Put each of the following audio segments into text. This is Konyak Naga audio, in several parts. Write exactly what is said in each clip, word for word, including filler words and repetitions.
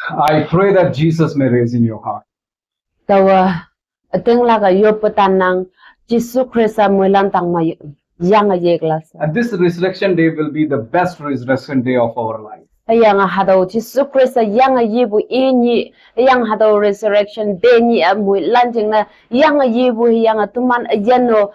I pray that Jesus may raise in your heart. Tawa, ating laga yop petanang, Jisu Krista muilan tang ma yang a yek lasa. And this resurrection day will be the best resurrection day of our life. Yang a hadau Jisu Krista yang a yibu ini, yang hadau resurrection day ni a muilan jing na, yang a yibu, yang a tuman a yano,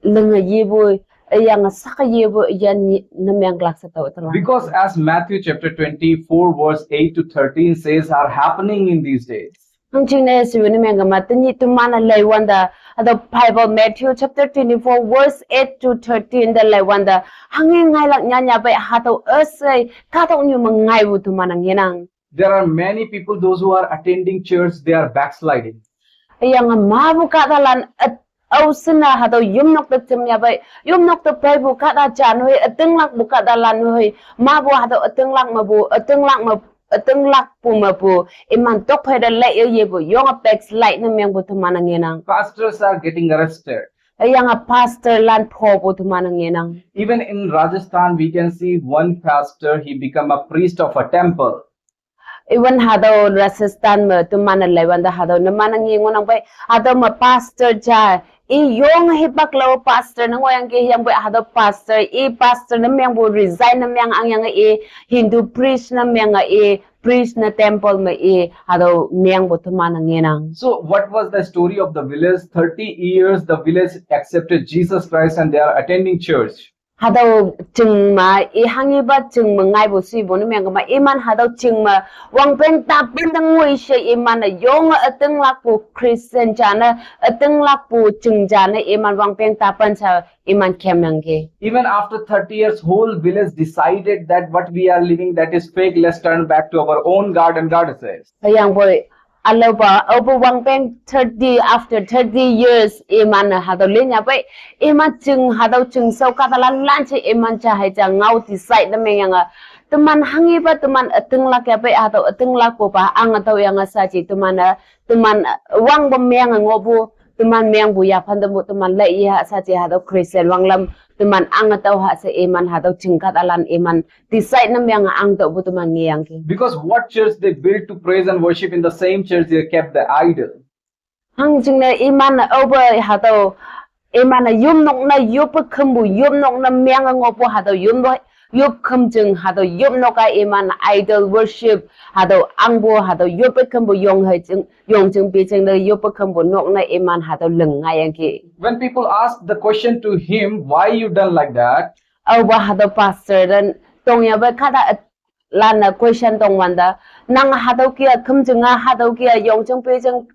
leng a yibu, yang a saka yibu, yan ni, na meng lak sa tau tang. Because as Matthew chapter twenty-four, verse eight to thirteen says are happening in these days. Hang jing na si wani meng ma tani tuman a lai wanda, hadau Bible Matthew chapter twenty-four, verse eight to thirteen da lai wanda, hang ngai lak nya nya bai hadau asai, kadau nyu ma ngai wu tuman a ngenang. There are many people, those who are attending church, they are backsliding. Yang a mabu kadalan at au sina hadau yum nok ta tim ya bai, yum nok ta pai bu kada jan hoi, ating lak bu kadalan hoi, mabu hadau ating lak ma bu, ating lak ma, ating lak bu ma bu, iman tok pai da lai ye bu, yong a backslide na meng bu tuman a ngenang. Pastors are getting arrested. Yang a pastor lan po bu tuman a ngenang. Even in Rajasthan, we can see one pastor, he become a priest of a temple. Even hadau Rajasthan ma tuman a lai wanda hadau na man a ngi ngunang bai, hadau ma pastor ja, i yong hi bak lau pastor na ngoyang ke yang bai hadau pastor, i pastor na meng bu resign na meng ang yang i Hindu priest na meng a i priest na temple ma i hadau meng bu tuman a ngenang. So what was the story of the village? Thirty years, the village accepted Jesus Christ and they are attending church. Hadau ching ma, i hangi ba ching ma ngai bu si bu ni meng ma, iman hadau ching ma, wang peng ta pen dang ngui she iman a yong a ating lak bu Christian jana, ating lak bu ching jana, iman wang peng ta pen sa iman kem yang ke. Even after thirty years, whole village decided that what we are living, that is fake. Let's turn back to our own god and goddesses. Yang boy, alo ba, au bu wang peng thirty, after thirty years, iman a hadau le nya bai, iman ching hadau ching sau kadalan lan che iman cha hai cha ngau ti sai da meng yang a. Tuman hangi ba tuman ating lak ya bai hadau ating lak bu ba ang a tau yang a sa chi tuman a, tuman a wang ba meng a ngo bu, tuman meng bu ya phan da bu tuman lai ya sa chi hadau Christian wang lam, tuman ang a tau ha sa iman hadau ching kadalan iman ti sai na meng a ang tau bu tuman ngi yang ke. Because what church they built to praise and worship, in the same church they kept the idol. Hang jing na iman a au ba hadau, iman a yum nok na yup kham bu, yum nok na meng a ngo bu hadau yum bu, yup kham jing hadau yum nok a iman idol worship, hadau ang bu hadau yup kham bu yong hai jing, yong jing pi jing na yup kham bu nok na iman hadau leng ngai yang ke. When people ask the question to him, why you done like that? Au ba hadau pastor dan tong ya ba kada at-, lan a question tong wanda. Nang hadau kia kham jing a hadau kia yong jing pi jing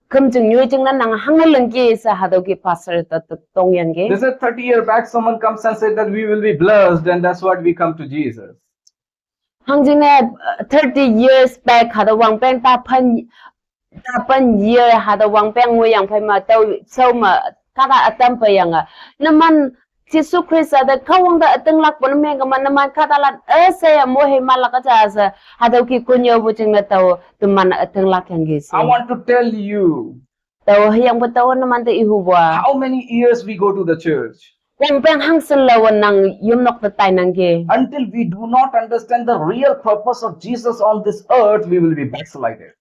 kham jing nyu jing na nang hang leng ki sa hadau ki pastor ta, ta tong yang ke. They said thirty year back, someone comes and said that we will be blessed, and that's what we come to Jesus. Hang jing na, uh, thirty years back hadau wang peng ta phan, ta phan year hadau wang peng ngui yang pai ma tau sau ma kada atam pa yang a. Na man Jisu Krista da kawang da ating lak bu na meng ma na man kadalan asai a mo he ma lak cha sa hadau ki kunyo bu jing na tau tuman ating lak yang ke si. I want to tell you, Tau yang ba tau na man da i hu bua. How many years we go to the church? Wang peng hang sen lau nang yum nok ta tai nang ke. Until we do not understand the real purpose of Jesus on this earth, we will be backslided.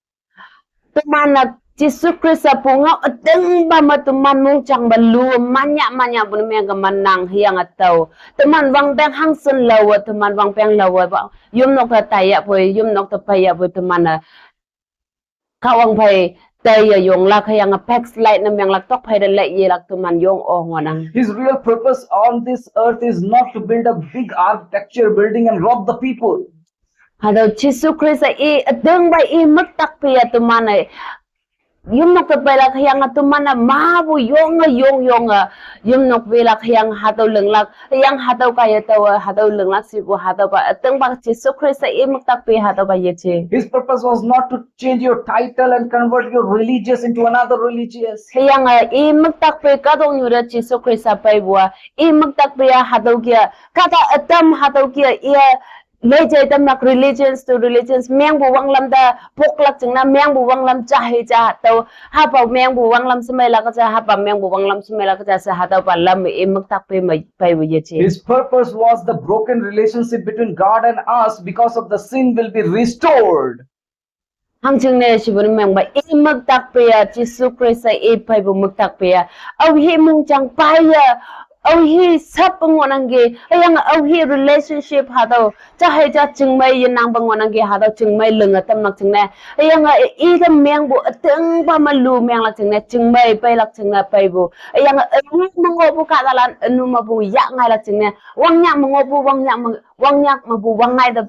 Tuman na Jisu Krista pu ngau ating ba ma tuman mung chang ba lu manya manya bu na meng ma nang hiang a tau. Tuman wang peng hang sen lau, tuman wang peng lau ba yum nok ta tai ya bu, yum nok ta pai ya bu tuman na kawang pai tai ya yong lak yang a backslide na meng lak tok pai da lai ye lak tuman yong o ngo nang. His real purpose on this earth is not to build a big architecture building and rob the people. Hadau Jisu Krista i ating ba i mak tak pi ya tuman a yum nok ta pai lak yang a tuman a ma bu yong a yong yong a yum nok pi lak yang hadau leng lak yang hadau ka ya tau a hadau leng lak si bu hadau ba ating ba Jisu Krista i mak tak pi hadau ba ye che. His purpose was not to change your title and convert your religious into another religious. Yang a i mak tak pi kadau nyu da Jisu Krista pai bu a i mak tak pi ya hadau kia kada atam hadau kia ya lai jai tam nak religions to religions meng bu wang lam da pok lak jing na meng bu wang lam cha he cha tau hapa meng bu wang lam samai lak cha hapa meng bu wang lam samai lak cha sa hadau ba lam i mak tak pi ma pai bu ye che. His purpose was the broken relationship between God and us because of the sin will be restored. Hangjingne shibun mengba i müktak pia, Jisu Khrista i paibu müktak pia. Au hi mungjang paya, au hi sap ngonangge, ayang au hi relationship hatau, ja hai ja chingmei yenang ba ngonangge hatau chingmei leng atam lak jingne. Ayang i da mengbu ateng ba malu meng lak jingne, chingmei pei lak jingne paibu. Ayang anu mengo bu kadalan, anu mabu yak ngai lak jingne. Wang yak mengo bu, wang yak meng-, wang yak mabu, wang ngai da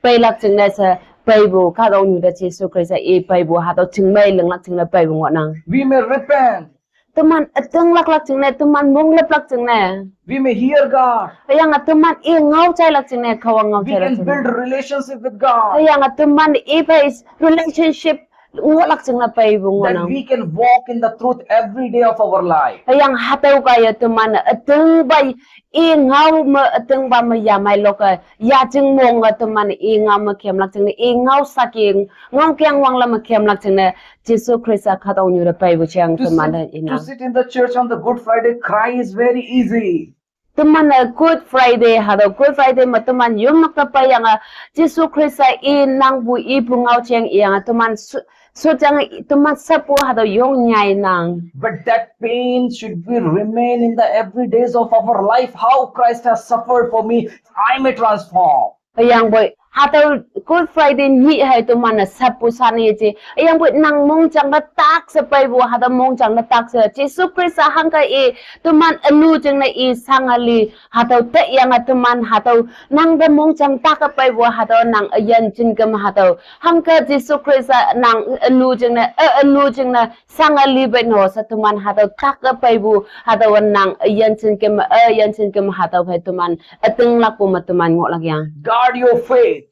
pei lak jingne se paibu, kadong nyu da Jisu Khrista i paibu, hatau chingmei leng lak jingne paibu ngonang. We may repent. Teman ateng lak lak jingne, teman mong lep lak jingne. We may hear God. Ayang a teman i ngau chai lak jingne, kawang ngau chai lak jingne. We can build relationship with God. Ayang a teman i pei relationship ngo lak jingne paibu ngonang. That we can walk in the truth every day of our life. Ayang hatau kaya teman ateng ba i ngau me ateng ba me yamai loka, ya jing mong a teman i ngau me kem lak jingne, i ngau saki, ngau kiang wang la me kem lak jingne, Jisu Khrista kadong nyu da paibu chiang teman da ina. To sit, to sit in the church on the Good Friday, cry is very easy. Teman a Good Friday, hatau Good Friday ma teman yom nok ta pai yang a, Jisu Khrista i nang bu i bu ngau chiang i yang a, teman su-, su chiang teman sapu hatau yong nyai nang. But that pain should be remain in the every days of our life. How Christ has suffered for me, I may transform. Ayang boi, hatau Good Friday ni hai teman a sapu sani ji. Ayang boi nang mong chang da tak se paibu hatau mong chang da tak se. Jisu Khrista hangka i teman anu jingne i sangali hatau te yang a teman hatau nang da mong chang tak a paibu hatau nang ayan jin kem hatau. Hangka Jisu Khrista nang anu jingne, a anu jingne, sangali bai no sa teman hatau tak a paibu, hatau nang ayan chin kem, ayan chin kem hatau pai teman, ateng lak bu ma teman ngo lak yang. Guard your faith.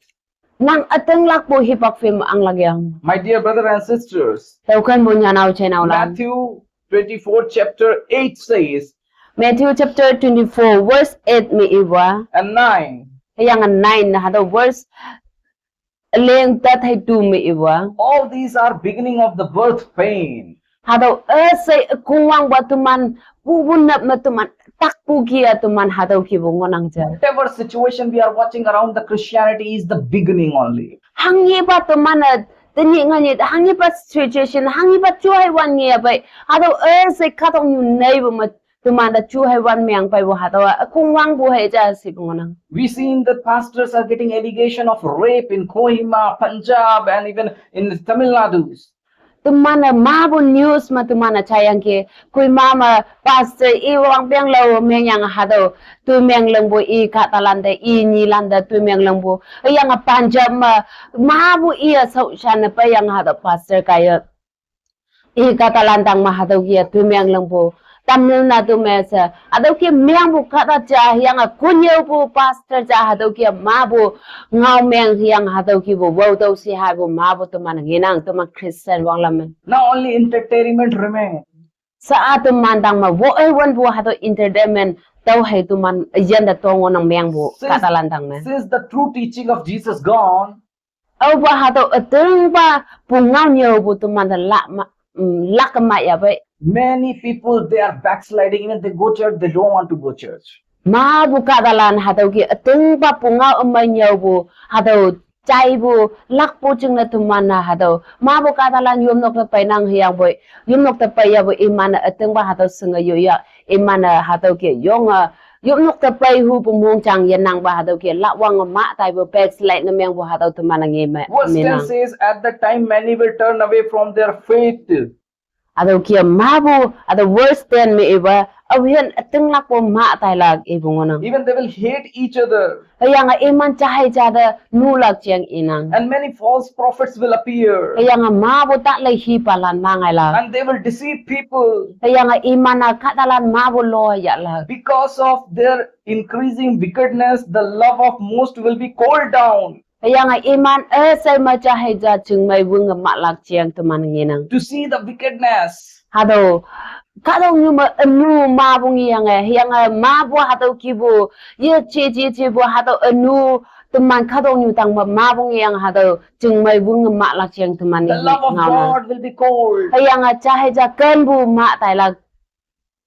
Nang ateng lak bu hipak fim ang lak yang. My dear brother and sisters, tau kan bu nyanau chenau lang. Matthew twenty-four chapter eight says, Matthew chapter twenty-four verse eight me iwa. And nine. Yang nine hatau verse leng ta thai tu me iwa. All these are beginning of the birth pain. Hatau asai kungwang ba teman, bu bu nap ma teman, tak bu kia teman hatau ki bu ngonang ja. Whatever situation we are watching around the Christianity is the beginning only. Hang ye ba teman a, teni ngani, hang ye ba situation, hang ye ba chuai wan ye ba, hatau asai kadong nyu nei bu ma teman da chu hai wan meng paibu hatau a, akung wang bu hai ja si bu ngonang. We seen that pastors are getting allegation of rape in Kohima, Punjab, and even in Tamil Nadu. Teman a ma bu news ma teman a chayang ke, Kohima ma pastor i wang piang lau meng yang hatau, tu meng leng bu i katalan da, i nyilan da, tu meng leng bu, yang a Punjab ma, ma bu i a sau shan pa yang hatau pastor kaya. I katalan tang ma hatau kia tu meng leng bu. Tamil Nadu me sa. Hatau kia meng bu kata ja yang a kunyau bu pastor ja hatau kia ma bu. Ngau meng yang hatau ki bu. Wau tau si hai bu ma bu teman nginang teman Christian wang lam. Now only entertainment remain. Sa a teman tang ma wo e wan bu hatau entertainment tau hai teman yan da tong nang meng bu katalan tang me. Since the true teaching of Jesus gone, au ba hatau ateng ba pungau nyau bu teman da lak ma, mm, lak ma ya bai. Many people, they are backsliding, even they go church, they don't want to go church. Ma bu katalan hatau ki ateng ba pungau amai nyau bu hatau chai bu lak bu jingne teman na hatau. Ma bu katalan yom nok ta pai nang hiang boi. Yom nok ta pai ya bu iman ateng ba hatau senga yo ya. Iman hatau ki yong a Yom nok ta pai hu bu mong chang yan nang ba hatau kia lak wang ma tai bu backslide na meng bu hatau teman ngi ma. Verse ten says, at that time many will turn away from their faith. Hatau kia ma bu, hatau verse ten me iwa, au hian ateng lak bu ma tai lak i bu ngonang. Even they will hate each other. Ayang a iman chahai cha da nu lak chiang inang. And many false prophets will appear. Ayang a ma bu tak lei hi palan ma ngai lak. And they will deceive people. Ayang a iman a katalan ma bu lo ya lak. Because of their increasing wickedness, the love of most will be cooled down. Ayang a iman a sai ma cha hai ja chingmai wung a ma lak chiang teman ngi nang. To see the wickedness. Hatau. Kadong nyu ma anu ma bu ngi yang a, yang a ma bu hatau ki bu. Ye chi chi chi bu hatau anu teman kadong nyu tang ma ma bu ngi yang hatau chingmai wung a ma lak chiang teman ngi nang. The love of God will be cold. Ayang a cha hai ja kan bu ma tai lak.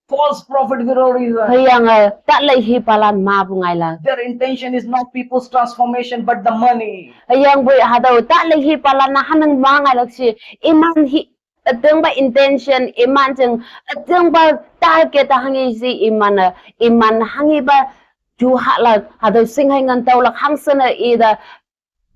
false prophet without reason. Hüyange, tahlei hipalan mepu ngailak. Their intention is not people's transformation, but the money. Hüyangpoi hatüo tahlei hipalan-a hanang me ngailak shi, iman hi, ütingpa intention, iman jing, ütingpa target hanghi shi iman-e, iman hanghipa ju hahlak, hatüo shinghei ngan tüolak hangshene ite,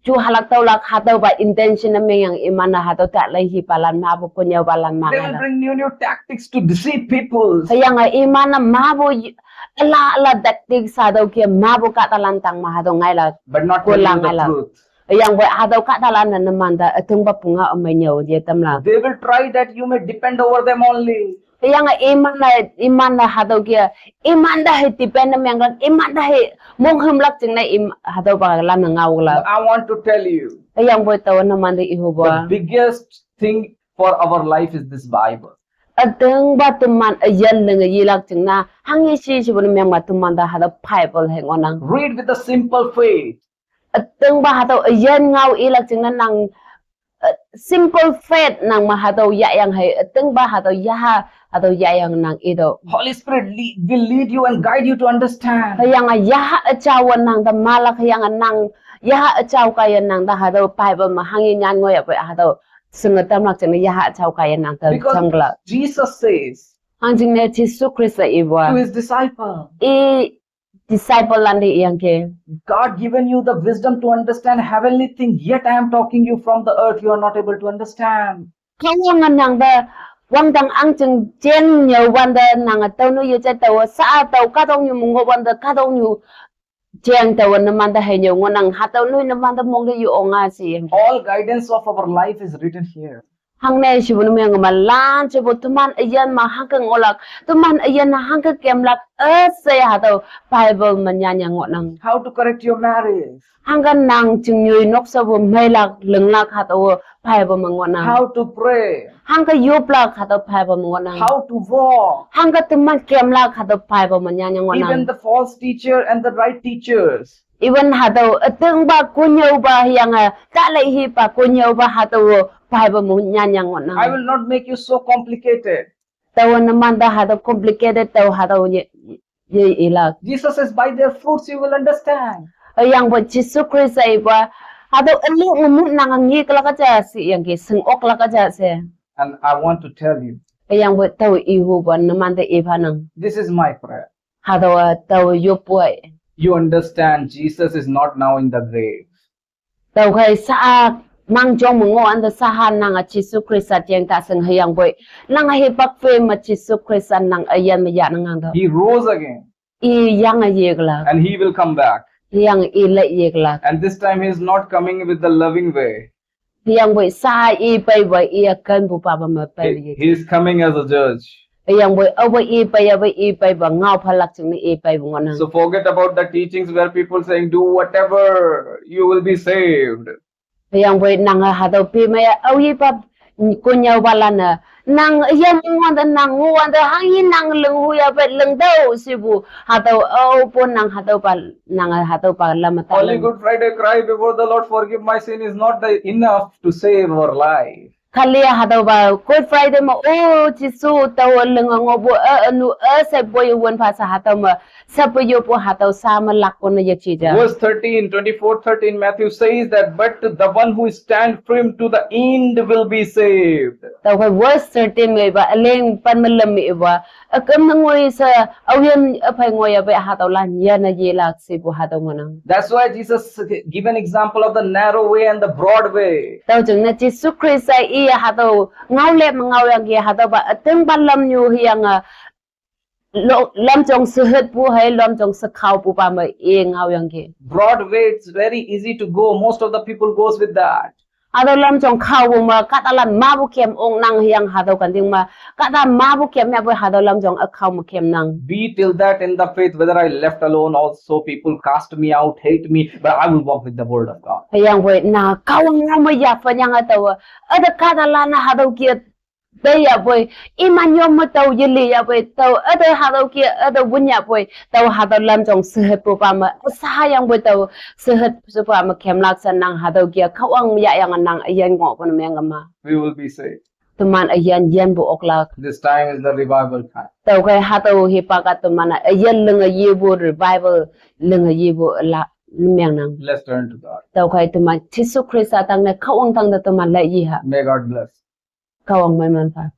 ju hahlak tüolak hatüopa intention ne mengyang iman-e hatüo tahlei hipalan mepu konnyüopalan me They will ngailak. Bring new, new tactics to deceive people. Hüyange iman-e mepu y-, üla üla tactics hatüo ke mepu kahtalan tang me hatüo ngailak. But not Kola telling you the ngailak. Truth. Hüyangpoi hatüo kahtalan-e numante ütingpa pungao ümei nyüo yetamlak. They will try that you may depend over them only. Hüyange iman-e, iman-e hatüo ke, imante hei depend ne menglak, imante hei monghümlak jingne im, hatüopalan-e ngaolak. I want to tell you, Hüyangpoi taowe numante ihupu-a, the biggest thing for our life is this Bible. Ütingpa teman üyin linge yelak jingne, hanghi shi shipu ne mengma temante hatüo Bible hei ngohnang. Read with a simple faith. Ütingpa hatüo üyin ngao ilak jingne nang, simple faith nang me hatüo yahyang hei, ütingpa hatüo yaha, hatüo yahyang nang itüoh. Holy Spirit lead, will lead you and guide you to understand. Hüyange yaha üjao-a nang te malak hüyange nang, yaha üjao kaiye nang te hatüo Bible me hanghi nyan ngohyapoi hatüo shinge tamlak jingne yaha üjao kaiye nang te jamlak. Because Jesus says Hangjing ne Jesu Khrista ipu-a, to his disciple, i disciple lante iyangki, God given you the wisdom to understand heavenly thing, yet I am talking you from the earth, you are not able to understand. Kahwange nang te wangdang ahngching jeng nyüowante nange tüo nu yejat tao sa tao kahtoknyu me ngohwante kahtoknyu jeng taowe numante hei nyüo ngohnang, hatüo nu numante mongte yo-onga sheyangki. All guidance of our life is written here. Hangne shipu ne mengma lan shepu teman üyin me hangke ngohlak, teman üyin hangke kemlak üshei hatüo Bible me nyanyang ngohnang. How to correct your marriage. Hangke nang chingnyoi noksapu meilak linglak hatüo Bible me ngohnang. How to pray. Hangke yoplak hatüo Bible me ngohnang. How to walk. Hangke teman kemlak hatüo Bible me nyanyang ngohnang. Even the false teacher and the right teachers. Even hatüo ütingpa konnyüopa hüyange tahlei hipa konnyüopa hatüo Bible me nyanyang ngohnang. I will not make you so complicated. Taowe numante hatüo complicated tao hatüo ye, ye ilak. Jesus says, by their fruits you will understand. Hüyangpoi Jesu Khrista ipu-a, hatüo üli ngemut nange ngeklak ja sheyangki, shing-oklak ja she. And I want to tell you, Hüyangpoi tao ihupu numante iphanang. This is my prayer. Hatüowa tao yoppu-a, You understand Jesus is not now in the grave. Tüokhei sa-a mangjong me ngohwante saha nange Jesu Khrista jeng ta shing hüyangpoi, nange hipak phei me Jesu Khrista nang üyin me yahnang ngang tüo. He rose again. I yange yeklak. And he will come back. Hüyange i lei yeklak. And this time he is not coming with the loving way. Hüyangpoi sa i peipa i ükenpu papa me peipa ye. He is coming as a judge. Hüyangpoi aope i pei, aope i peipa ngao phalak jingne i peipu ngohnang. So forget about the teachings where people saying, do whatever, you will be saved. Hüyangpoi nange hatüo pemei aoyipa konnyüopalan-e, nang üyin ngohwante nang ngohwante hanghi nang linghu yapei lingtüoh shepu hatüo aopu nang hatüopa, nange hatüopa lam me ta. Only Good Friday cry before the Lord, forgive my sin is not the enough to save our life. Khali hatüopa Good Friday me, O Jesu, taowe linge ngohpu, e, ünu, e, shepu ye wün pha she hatüo me, shepu yopu hatüo sa me lak kone yeji ja. Verse thirteen, twenty-four thirteen, Matthew says that, but the one who stand firm to the end will be saved. Tüokhei verse thirteen me ipa, üleng pen me lüm me ipa, üküm ne ngoi she, aoyin üphei ngoi yapei hatüolan yane yelak shepu hatüo ngohnang. That's why Jesus give an example of the narrow way and the broad way. Tüo jingne Jesu Khrista i hatüo ngaolep me ngaoyangki hatüopa ütingpa lamnyu hüyange, lo, lamjong shehetpu hei lamjong shekhaopupa me i ngaoyangki. Broad way, it's very easy to go. Most of the people goes with that. Hatüo lamjong khaopu me kahtalan mepu kem ongnang hüyange hatüo kanting me, kahta mepu kem yapoi hatüo lamjong ükhao me kemnang. Be till that in the faith, whether I left alone also, people cast me out, hate me, but I will walk with the word of God. Hüyangpoi na Kahwang ngao me yaphanyange taowe, üte kahtalan-e hatüo ke tei yapoi, iman yong me tao yeli yapoi, tao üte hatüo ke üte wün yapoi, tao hatüo lamjong shehetpupa me, sa yangpoi tao shehetpupa me kemlak she nang hatüo ke Kahwang yahyange nang üyin ngohpu ne mengkema. We will be saved. Teman üyin yinpu oklak. This time is the revival time. Tüokhei hatüo hipak-a teman-a üyin linge yepu revival linge yepu la mengnang. Let's turn to God. Tüokhei teman Jesu Khrista tangte Kahwang tangte teman laiye ha. May God bless. Kahwang meiman pha.